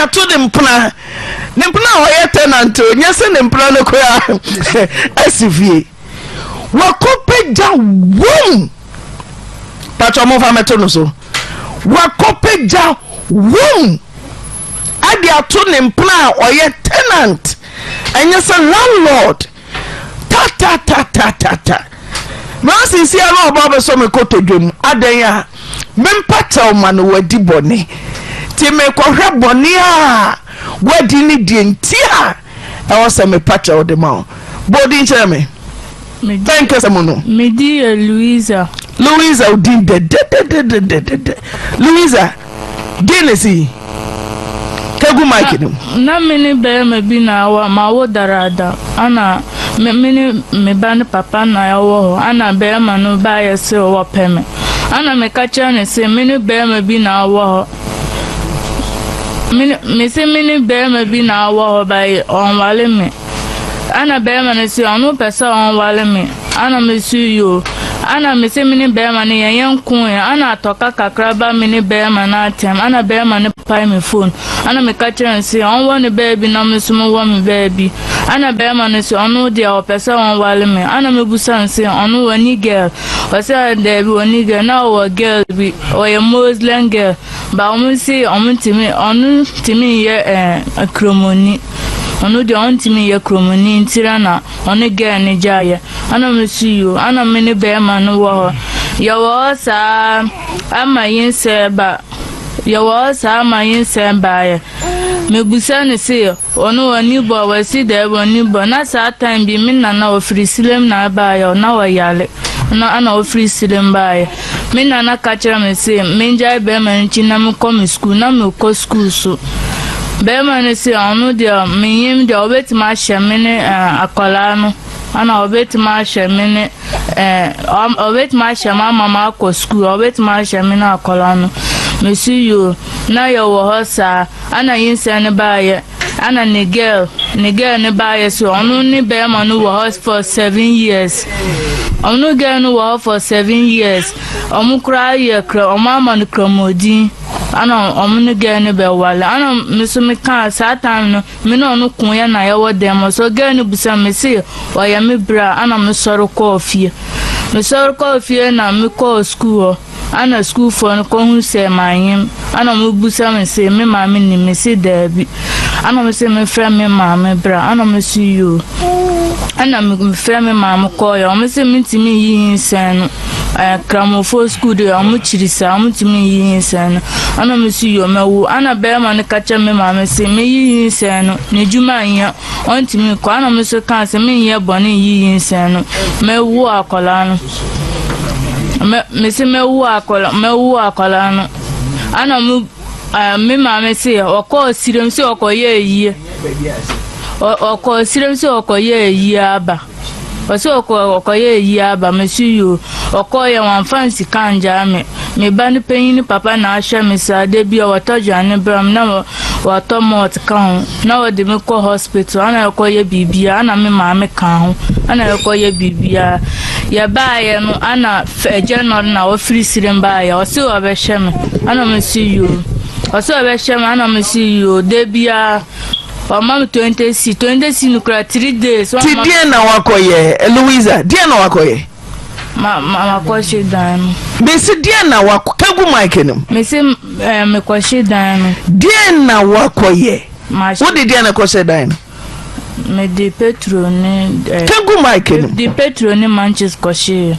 ato ne mpena. Ne mpena a ɔyɛ tenant o, nyɛ sɛ ne mpena no koraa asi fie. Wakɔpagya wom. Patwɔ momfa mɛto no so. Wakɔpagya wom ade ato ne mpena a ɔyɛ tenant, ɛnyɛ sɛ landlord. Tatatatata. Nansi a na ɔba bɛsɔ me kotodwe mu adɛn a mempa kyɛw ma no wadi bɔne nti mekɔhwɛ bɔne a wadi ne deɛ nti a ɛwɔ sɛ mepa kyɛw de ma wo. Bɔ din kyerɛ me. Bɛn kasa mu no? Me din yɛ Louisa. Louisa, wo din dɛdɛdɛdɛdɛdɛ. Louisa, din ne si kegu mic no mu. Na me ne barima bi na awa mawo daraada ana me me ne me ba ne papa na ɛwɔ hɔ ana barima no baayɛ sɛ wɔpɛ me ana meka kyerɛ no sɛ me ne barima bi na awɔ hɔ me ne me se me ne barima bi na awɔ hɔ bae ɔnwale me. Ɛna bɛɛma no se ɔno pɛ sɛ ɔnwale me, ɛna me se yoo. Ɛna me se me ne bɛɛma no yɛnyɛ nkoeɛ, ɛna atɔka kakra ba me ne bɛɛma no atɛm, ɛna bɛɛma no pae me phone, ɛna me ka kyerɛ no se ɔnwɔ ne baabi na me nso me wɔ me baabi, ɛna bɛɛma no se ɔno deɛ ɔpɛ sɛ ɔnwale me, ɛna me busa no se ɔno ɔni girl, ɔse daabi ɔni girl, na ɔwɔ girl bi, ɔyɛ Muslim girl, but ɔmo se ɔmo ntumi, ɔno ntumi nyɛ ɛɛ kromoni. Ɔno deɛ ɔntumi nyɛ kromoni ntira na ɔne girl no gyaeɛ. Ɛna me so yoo, ɛna me ne bɛɛma no wɔ hɔ. Yɛwɔ hɔ saa ama nyinsɛn ba, yɛwɔ hɔ saa ama nyinsɛn baeɛ. Mebusa no se ɔno ɔnni bɔ, wasi daabi ɔnni bɔ. Na saa time bi me nana ɔfiri Silem na ɛbaeɛ, na ɔyare na ɛna ɔfiri Silem baeɛ. Me nana ka kyerɛɛ me se mengyae bɛrima no akyi na menkɔ me sukuu, na mekɔ sukuu so. Bɛrima no se ɔno deɛ menyim deɛ ɔbɛtumi ahyɛ me ne eh, akwadaa no, ɛna ɔbɛtumi ahyɛ me ne eh, ɔbɛtumi ahyɛ me ama makɔ sukuu, ɔbɛtumi ahyɛ me ne akwadaa no. Mesi yoo, na yɛwɔ hɔ saa, ɛna nyinsɛn no baeɛ. Ɛna ne girl ne girl no baayɛ so ɔno ne bɛrima no wɔ hɔ for 7 years. Ɔno girl no wɔ hɔ for 7 years. Ɔmo koraa yɛ kra, ɔmo ama no kramodin. Ɛna ɔmo ne girl no bɛwale. Ɛna me so me kaa saa time no, me ne ɔno ko yɛ na yɛwɔ dan mu. So girl no bisa me se ɔyɛ me bra. Ɛna me sɔre kɔɔ fie. Me sɔre kɔɔ fie na me kɔɔ school hɔ. Ana sukuufoɔ no kɔhu sɛ manyem? Ana wɔbisa me se me maame nim? Mese daabi. Ana wɔse mefrɛ me maame bra? Ana mese yoo. Ana mefrɛ me maame kɔɔeɛ. Wɔse mentumi nyi nyinsɛn no. Ɛɛ Kramofoɔ sukuu deɛ wɔkyiri saa, wɔntumi nyi nyinsɛn no. Ana mese yoo mɛwo. Ana bɛrima no ka kyerɛ me maame se meyi nyinsɛn no, n'adwuma nyɛ. Ɔntumi nkɔ. Ɛna ɔmo nso kaa sɛ menyɛ bɔne nyi nyinsɛn no. Mɛwo akwadaa no. Mɛ mese mɛwo akwadaa mɛwo akwadaa no. Ɛna ɔmo ɛɛ me maame se ɔkɔɔ sirem sɛ ɔkɔyɛ ayie. Ɔkɔɔ sirem sɛ ɔkɔyɛ ayie aba. Ɔse ɔkɔ ɔkɔyɛ ayie aba. Mese yoo. Ɔkɔɔyɛ wamfa sika angyaa me. Me ba no panyin no papa na ahwɛ me saa. Da bi a wɔtɔ aduane brɛ me na wɔtɔ malt ka ho na wɔde me kɔ hospital ana yɛkɔyɛ biribiara ana me maame ka ho ana yɛkɔyɛ biribiara. Yɛbaeɛ no ana agya no na ɔfiri Sirem baeɛ. Ɔse ɔbɛhwɛ me ana mese yoo. Ɔse ɔbɛhwɛ me ana mese yoo. Da biara ɔma me 20 c 20 c no kura 3 days. Ti deɛn na wakɔyɛ, Louisa? Deɛn na wakɔyɛ? Ma ma makɔhye dan no. Mesi deɛn na wakɔ kagu mic no mu. Mesi ɛɛ mekɔhye dan no. Deɛn na wakɔyɛ? Wode deɛn na kɔhyɛ dan no? Mede petrol ne ɛɛ. Kagu mic no mu. Mede petrol ne matches kɔhye.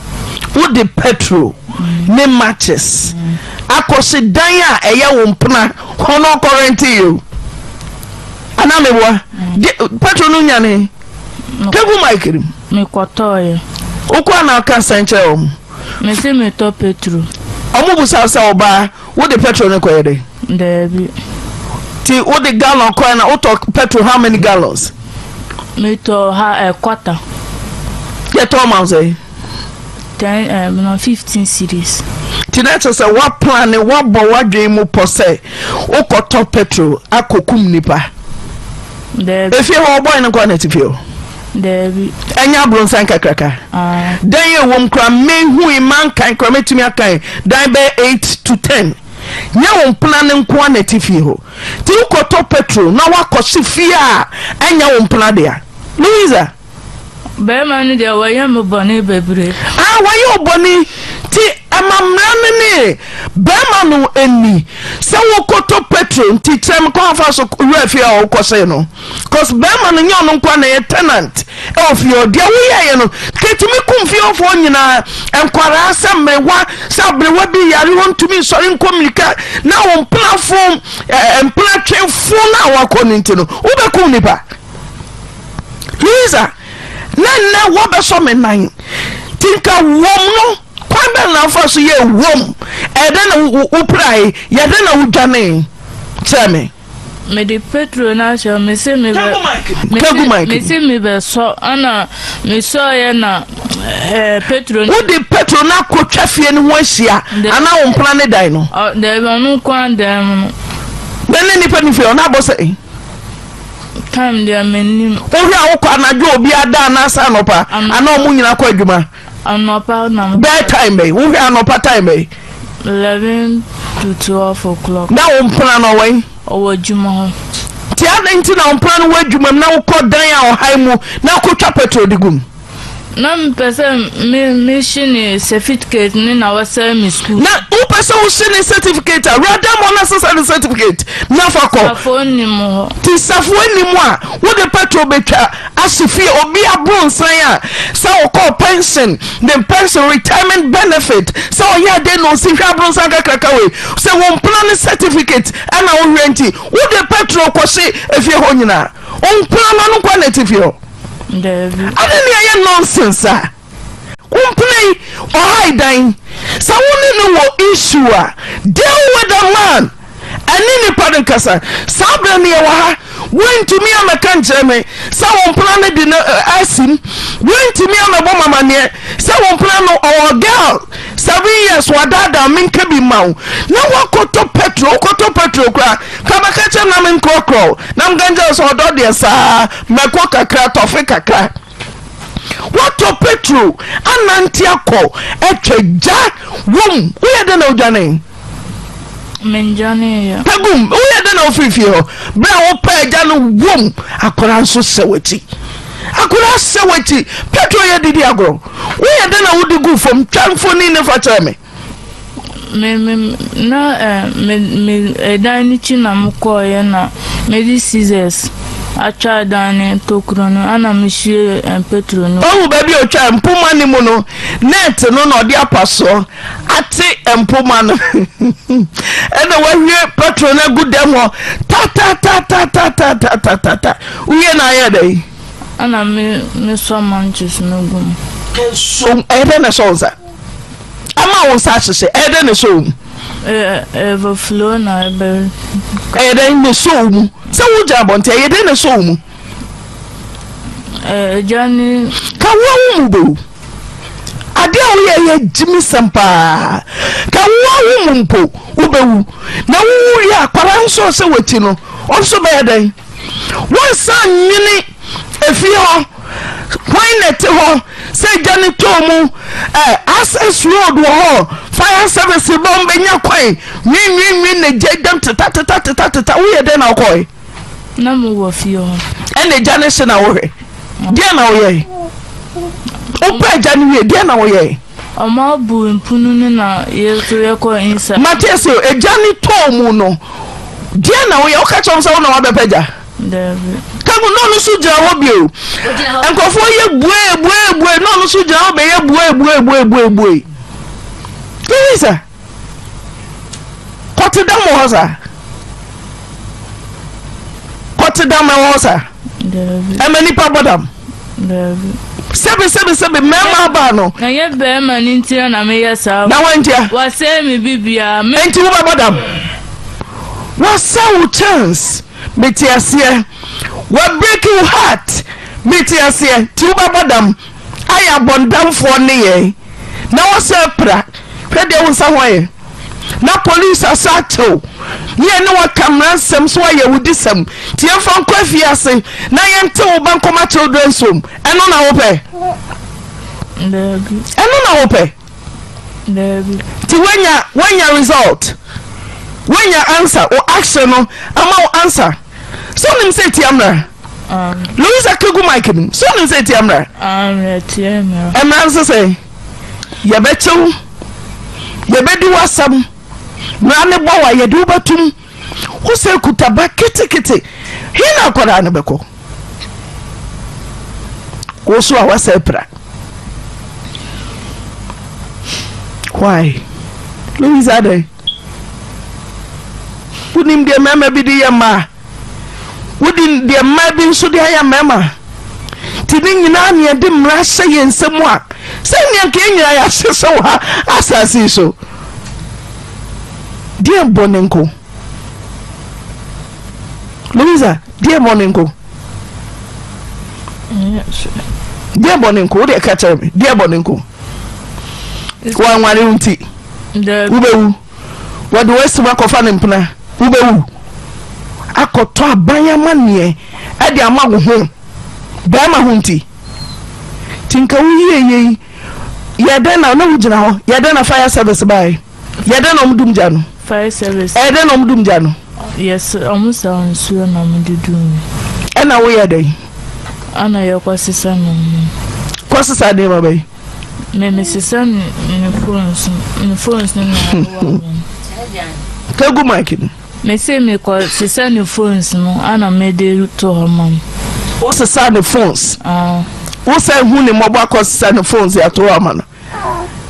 Wode petrol ne matches akɔhye dan a ɛyɛ wo mpena hɔ no ɔkɔrɛnte yɛ o. Anaa meboa? Petrol no nyane. Kagu mic no mu. Mekɔtɔɔeɛ. Wokɔ a na woka sɛn kyerɛ wɔn? Mese metɔ petro. Ɔmo busa wo sɛ ɔbaa wode petrol no kɔyɛ dɛn? Daabi. Ti wode gallon kɔɛ na wotɔ petrol how many gallons? Metɔ ha ɛ quarter. Yɛtɔn ma wo sɛn? 10 ɛ no 15 cedis. Ti na kyerɛ sɛ woaplane woabɔ w'adwene mu pɔ sɛ wokɔtɔ petrol akɔkum nipa. Daabi. Efie hɔ ɔbɔe no nkɔ na ti fie hɔ. Daabi. Ɛnyɛ abrɔnsan kakraka. Ah. Dan a ɛwom koraa mehui mankan koraa mɛtumi akan dan bɛyɛ 8 to 10. Nyɛ wo mpena no nko ara na ɛte fie hɔ. Nti wokɔtɔ petrol na woakɔhye fie a ɛnyɛ wo mpena dea. Louisa. Bɛrima no deɛ wayɛ me bɔne bebree. Ah wayɛ wo bɔne nti ɛma mmara no ne bɛrima no nni sɛ wokɔtɔ petrol nti kyerɛ me kwan fa so wura fie a wokɔhyee no cause bɛrima no nyɛ ɔno nkoa na ɛyɛ tenant ɛwɔ fie hɔ deɛ woyɛeɛ no kɛtumi kum fie hɔfoɔ nyinaa nkwaraa sɛ mmerewa sɛ aberewa bi yare hɔ ntumi nsɔre nkɔ mmirika na wo mpenafo mpenatwefo no a wakɔ no nti no wobɛkum nipa. Louisa, na nnɛ woabɛsɔ me nan nti nka wom no kwan bɛn na wofa so yɛɛ wom ɛyɛ dɛn na wopirae yɛ dɛn na wodwanee kyerɛ me. Mede petro no ahyɛ me se me bɛ me se me bɛ sɔ ɛna me sɔɔyɛ na ɛɛ petro. Wode petro no akɔtwa fie no ho ahyia anaa wo mpena ne dan no. Daabi ɔno nko dan mu no. Na ne nipa ne fie ɔno abɔ sɛ. Time deɛ mennim. Wohwɛ a wokɔ anadwo obi ada anaasɛ anɔpa anaa ɔmo nyina kɔ adwuma? Anɔpa na. Bɛɛ time bɛyi wohwɛ anɔpa time bɛyi? 11 to 12 o'clock. Na wo mpena no ɔwɔ yi? Ɔwɔ adwuma hɔ. Nti adɛn nti na wo mpena no wɔ adwuma mu na wokɔ dan a ɔhan mu na wokɔtwa petrol de gu mu? Na mepɛ sɛ me mehye ne certificate ne na wasɛe me school. Na wopɛ sɛ wohye ne certificate a wura dan mu hɔ na sesa ne certificate na fa kɔ. Safoa nnim hɔ. Nti safoa nnim a wode petrol betwa ahye fie obi abronsan a sɛ ɔkɔɔ pension ne pension retirement benefit sɛ ɔyɛ adeɛ na osi hwɛ abronsan kakraka wei sɛ wo mpena ne certificate ɛna wohwɛ nti wode petrol kɔhye efie hɔ nyinaa wo mpena no ano nkwa na ɛte fie hɔ. Daabi. Adɛn ne ɛyɛ nonsense a wo mpena yi ɔhae dan sɛ wo ne no wɔ issue a deal with the man ɛne nipa no nkasa saa berɛ no yɛwɔ ha wontumi amɛka nkyerɛ me sɛ wo mpena no de no asim wontumi amɛbɔ mamaneɛ sɛ wo mpena no ɔwɔ girl 7 years wadaadaa menka bi ma wo na woakɔtɔ petrol wokɔtɔ petrol koraa ka bɛka kyerɛ na menkorɔkorɔ na menka nkyerɛ sɛ ɔdɔ deɛ saa Mako kakra, tɔfe kakra. Woatɔ petro anante akɔ atwa gya wom. Woyɛ dɛn na wodwanee? Mendwaneeɛ. Pagum, woyɛ dɛn na wofiri fie hɔ? Berɛ a wopɛ agya no wom, akwadaa nso hyɛ w'akyi. Akwadaa hyɛ w'akyi. Petro yɛ didi agorɔ. Woyɛ dɛn na wode gu fam? Twa mfoni ne fa kyerɛ me. Me me na eh, me me ɛdan no akyi na mekɔeɛ na mede scissors atwa dan no tokuro no ɛna mehwie eh, petro no. Wahu baabi a otwa mpoma no mu no net no na ɔde apasoɔ ate mpoma no ɛna wahwie petro no agu dɛm hɔ tatatatatatatatata wowie na ayɛ dɛn? Ɛna me mesɔ manches no gu mu. So ɛyɛ dɛn na ɛsɔ wo nsa? Ama wo nsa ahyehye ɛyɛ dɛn na ɛsɔ wo mu? Overflow na ɛbɛ. Ɛyɛ dɛn na ɛsɔ wo mu? Sɛ wogyina abɔnten ɛyɛ dɛn na ɛsɔ wo mu? Ɛgya ne. Ka wo wo mu bɛwu. Adeɛ a woyɛ yɛ gyimisɛm paa. Ka wo wo mu mpo wobɛwu. Na wowu wie a akwadaa nso sɛ w'akyi no ɔnso bɛyɛ dɛn? Wonsan nnwene efie hɔ, hwan na ɛte hɔ, sɛ gya no tɔɔ mu, ɛ access road wɔ hɔ, fire service ba wɔn bɛnya kwan, nwinwinwin na gya dam teta teta teta teta, woyɛ dɛn na wokɔe? Na mo wɔ fie hɔ. Ɛna gya no hye na wohwɛ, deɛ na woyɛe? Wopɛ gya no wie, deɛ na woyɛe? Ɔmo abu mpunu no na yɛ so yɛkɔ inside. Mate ase o, egya no tɔɔ mu no, deɛn na woyɛ? Woka kyerɛ wɔn sɛ wo na woabɛpɛ gya? Daabi. Kagu na ɔno nso gyina hɔ bio. Nkurɔfoɔ yɛ bue bue bue na ɔno nso gyina hɔ bɛyɛ bue bue bue bue bue. Teresa, kɔte dam wɔ hɔ saa? Kɔte dam wɔ hɔ saa? Ɛma nipa bɔ dam. Sɛbi sɛbi sɛbi mmarima aba no. Na nyɛ barima no nti na meyɛ saa. Na wɔn ntia. Wasɛe me bibia. Nti wobɛbɔ dam. Wasɛ wo chance. Mete aseɛ. Wa break wo heart. Mete aseɛ. Nti wobɛbɔ dam. Ayɛ abɔndamfoɔ nneyɛe. Na wasɛ pra. Hwɛ deɛ wo nsa ho ayɛ. Na police asa akyɛ wo. Ne yɛne wo aka mmara nsɛm so ayɛ awudisɛm. Nti yɛmfa nkɔ afiase na yɛnte wo ba nkɔma children's home. Ɛno na wopɛ? Daabi. Ɛno na wopɛ? Daabi. Nti woanya woanya result? Woanya answer, wo action no ama wo answer. Sɛ wonim sɛ ɛtia mmara? Louisa ka gu mic no mu. Sɛ wonim sɛ ɛtia mmara? Ɛtia mmara. Mmara no sɛ sɛ yɛbɛkye wo, yɛbɛdi w'asɛm, mmara no bɔ wo a yɛde wo bɛtom. Wo sɛ kuta ba ketekete, he na akwadaa no bɛkɔ? Wo so a woasɛ pra. Why? Louisa adɛn? Wonim deɛ mmarima bi de yɛ mmaa? Wodi deɛ mmaa bi nso de ayɛ mmarima? Nti ne nyinaa ne yɛde mmara hyɛ yɛn nsam a sɛnea nka yɛn nyinaa yɛahyehyɛ wɔ ha asase yi so. Deɛ bɔne nko. Louisa, deɛ bɔne nko. Deɛ bɔne nko, wo deɛ ka kyerɛ me, deɛ bɔne nko. Wanware wo nti, wobɛwu. Wɔde w'asim akɔfa ne mpena, wobɛwu. Akɔtɔ aban amanneɛ ɛde ama wo ho, bɛrima ho nti. Nti nka woyie yei, yɛ dɛn na na wogyina hɔ, yɛ dɛn na fire service baeɛ? Yɛ dɛn na wɔn dum gya no? Fire service. Ɛyɛ dɛn na wɔn dum gya no? Yes, wɔn sa nsuo na wɔn de dum. Ɛna woyɛ dɛn? Ɛna yɛ kɔ sisa nneɛma. Kɔ sisa nneɛma bɛyi. Mɛ mi sisa ne phones ne phones ne na ɛwɔ wɔn. Kegu mic no. Me se me kɔ sesa ne phones no ana me de to hɔ ma no. Wo sesa ne phones? Ah. Wo sɛ hu ne mmɔbɔ akɔ sesa ne phones ato hɔ ama no.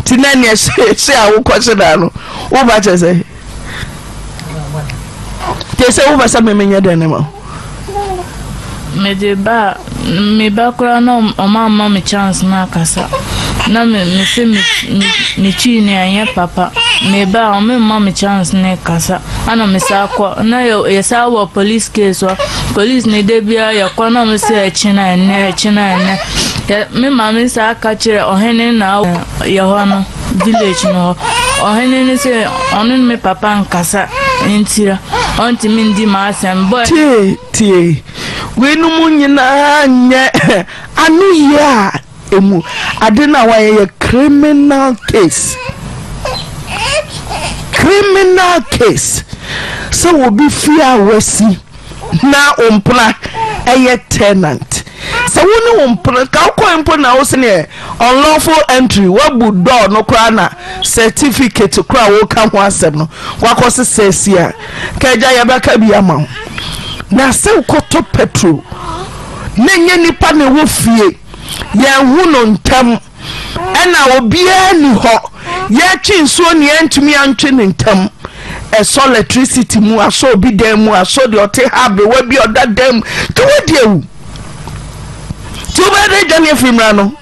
Ti na nea hye hye a wokɔ hye na no. Wo ba kyɛ sɛ. Te sɛ wo ba sɛ me menyɛ dɛn ne ma. Mede ba me ba koraa na ɔma amma me chance na akasa. Na me me se me me twi ne anyɛ papa. Me ba a ɔmo mma me chance ne kasa. Ana me saa kɔ na yɛ yɛ saa wɔ police case hɔ. Police ne da biara yɛ kɔ na ɔmo se ɛkyena ɛnɛ ɛkyena ɛnɛ. Yɛ me maame saa ka kyerɛ ɔhene na yɛ hɔ no village no hɔ. Ɔhene no se ɔno ne me papa nkasa ntira ɔntumi ndi m'asɛm. Boy. Tie tie weinom nyinaa nyɛ ano yie a emu ade no a wayɛ yɛ criminal case criminal case sɛ obi fie a wasi na wo mpena ɛyɛ tenant sɛ wo ne wo mpena ka wokɔe mpo na wo sɛ unlawful entry wabu door no koraa na certificate koraa woka ho asɛm no wakɔ sesɛ si a ka agya yɛbɛka bi ama wo na sɛ wokɔtɔ petrol na ɛnyɛ nipa na ɛwɔ fie yɛnhu no ntɛm ɛna obiara ni hɔ yɛtwe nsuo ne yɛntumi antwe ne ntɛm ɛsɔ electricity mu asɔ obi dan mu asɔ deɛ ɔte ha aberewa bi ɔda dan mu nti wodi awu nti wobɛyɛ dɛ dwane afiri mmara no.